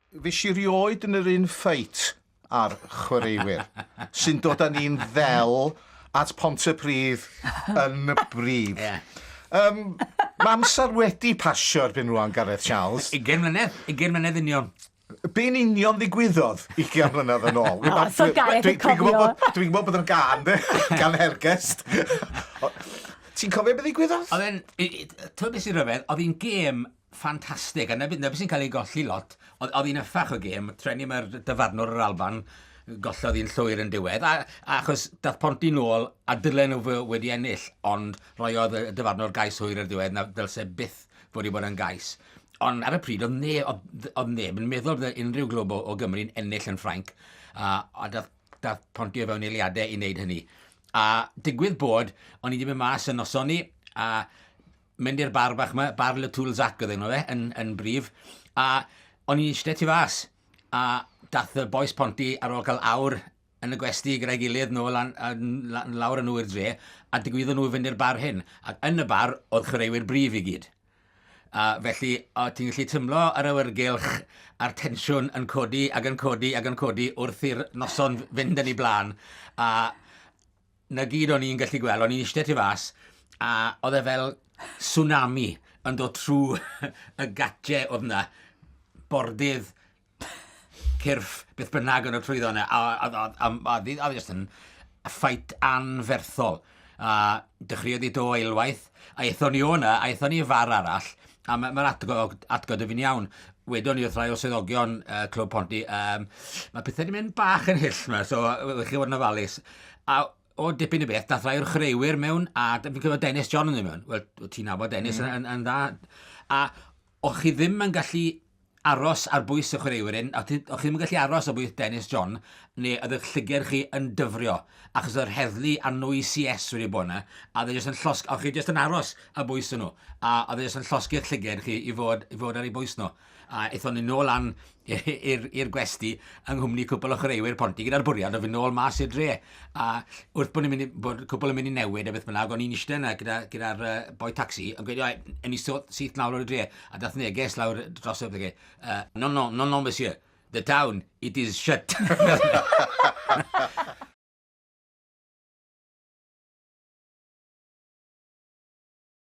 Fues i rioed yn yr un ffeit â'r chwaraewyr sy'n dod â ni'n ddel at Pontypridd yn y brif. Ie. Um, mae amser wedi pasio erbyn rwan, Gareth Charles. 20 mlynedd, 20 mlynedd union. Be'n union ddigwyddodd 20 mlynedd yn ôl? O, so Gareth yn cofio. Dwi'n gwybod bod yn gan, de, gan Hergest. Ti'n cofio beth ddigwyddodd? Oedd e'n, ti'n beth sy'n rhyfedd, oedd hi'n gêm ffantastig, a 'na be' 'na be' sy'n cael ei golli lot, oedd oedd hi'n yffach o gêm, treni mae'r dyfarnwr yr Alban, gollodd hi'n llwyr yn diwedd, a, a achos dath Ponty nôl a dylen nhw fod wedi ennill, ond roiodd y dyfarnwr gais hwyr ar diwedd, na ddylse byth fod wedi bod yn gais. Ond ar y pryd, oedd neb, oedd, oedd neb yn meddwl bydde unrhyw glwb o, o Gymru'n ennill yn Ffrainc, a, a dath, dath Ponty o fewn eiliadau i wneud hynny. A digwydd bod, o'n i wedi mynd mas y noson ni, a mynd i'r bar bach 'ma, bar Le Toulzac oedd enw fe, yn, yn brif, a o'n i'n eistedd tu fas, a dath y bois Ponty ar ôl cael awr yn y gwesty gyda'i gilydd nôl lan, lan, lawr â nhw i'r dre, a digwyddodd nhw i fynd i'r bar hyn. Ac yn y bar oedd chwaraewyr brif i gyd. A felly, o, ti'n gallu tymlo yr awyrgylch a'r tensiwn yn codi ac yn codi ac yn codi wrth i'r noson fynd yn ei blaen. A 'na gyd o'n i'n gallu gweld, o'n i'n eistedd tu fas, a oedd e fel tsunami yn dod trwy y gatiau oedd 'na, bordydd, cyrff, beth bynnag yn dod trwyddo yna, a a a a a a oedd jyst yn fight anferthol. A dechreuodd hi do eilwaith, a aethon ni o 'na, a aethon ni i far arall, a mae'r ma atgo, atgo dy fi'n iawn. Wedon ni wrth rai o swyddogion Clwb Ponty, mae pethau wedi mynd bach yn hyll yma, so wych chi fod yn ofalus. A o dipyn i beth, dath rai o'r chwaraewyr mewn, a fi'n cofio Dennis John yn mewn. Wel, ti'n nabod Dennis yn, yn, yn dda. A o'ch chi ddim yn gallu aros ar bwys y chwaraewyr hyn, o'ch chi ddim yn gallu aros ar bwys Dennis John, neu oedd eich llyged chi yn dyfrio, achos oedd yr heddlu a nwy CS wedi bod yna, a oedd e jyst yn llosg, o'ch chi jyst yn aros ar bwys nhw, a oedd e jyst yn llosgi'ch llyged chi i fod, i fod ar ei bwys nhw. A aethon ni nôl lan i'r gwesty yng nghwmni cwpl o chwaraewyr Ponty gyda'r bwriad o fynd nôl mas i'r dre. A wrth bod ni'n mynd i, bod cwpl yn mynd i newid a beth bynnag, o'n i'n eistedd yna gyda'r gyda, gyda uh, boi taxi yn gweud, oi, yn i syth lawr o'r dre. A dath neges lawr dros y dre. No, no, no, no, monsieur. The town, it is shut.